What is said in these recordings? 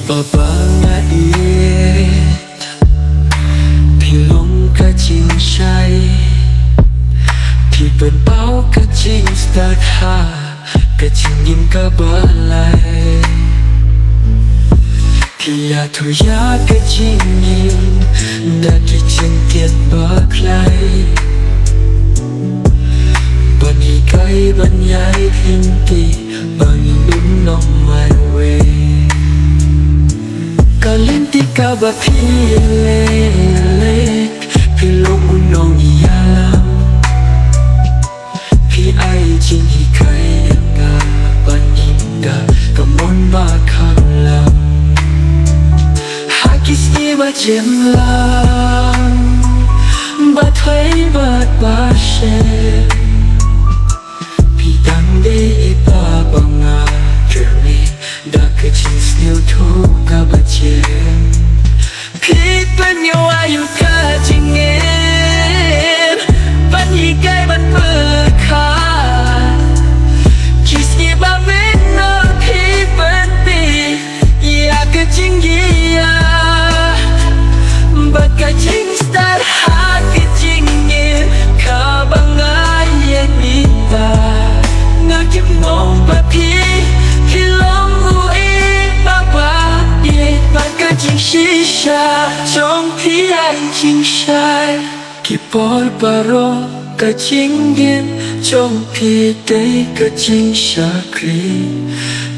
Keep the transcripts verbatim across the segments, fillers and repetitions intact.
Papa nga ïeit, phi long ka jingshai, phi pynpaw ka jingstad ha ka jingim kaba lai. Phi ïathuh ïa ka jingim da ki jingtied ba khlaiñ, ban hikai ban ïai lynti ba ngin ym long marwei. Ka lynti kaba phi leh, phi long u nongïalam. Phi ai jinghikai ïa nga ban im da ka mon ba kham lam ha ki sngi ba jem lang, ba thoi bad ba shem. Phi dang dei i pa ba nga kyrmen da ka jingsngewthuh kaba jem. Phi pynïoh ïa u ka jingim ban hikai ban pyrkhat. Ki sngi ba mynnor phi pynbit ïa ka jingïaid bad ka jingstad ha ka jingim kaba nga ïeit mynta. Nga kynmaw ba phi, phi long u i papa ïeit bad ka jingshisha jong phi ai jingshai. Ki por baroh ka jingim jong phi dei ka jingshakri.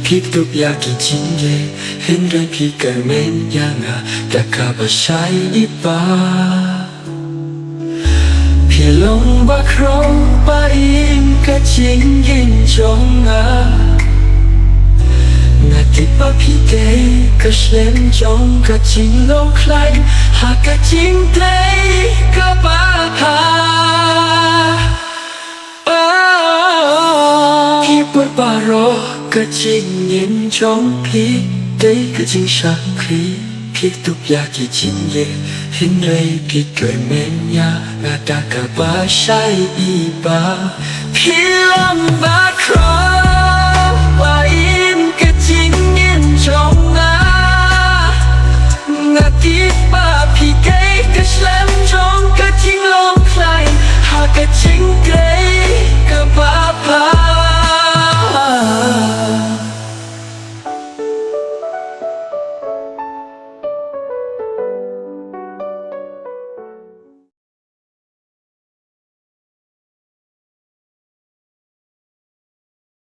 Phi tup ïa ki jingeh hynrei phi kyrmen ïa nga da kaba shai i pa. Phi long bakhraw ba im ka jingim jong nga. Nga tip ba phi dei ka shlem jong ka jinglong khlaiñ ha ka jingtei kaba bha. Ki por baroh ka jingim jong phi dei ka jingshakri. Phi tup ïa ki jingeh hynrei phi kyrmen ïa nga da kaba shai i pa. Phi long ba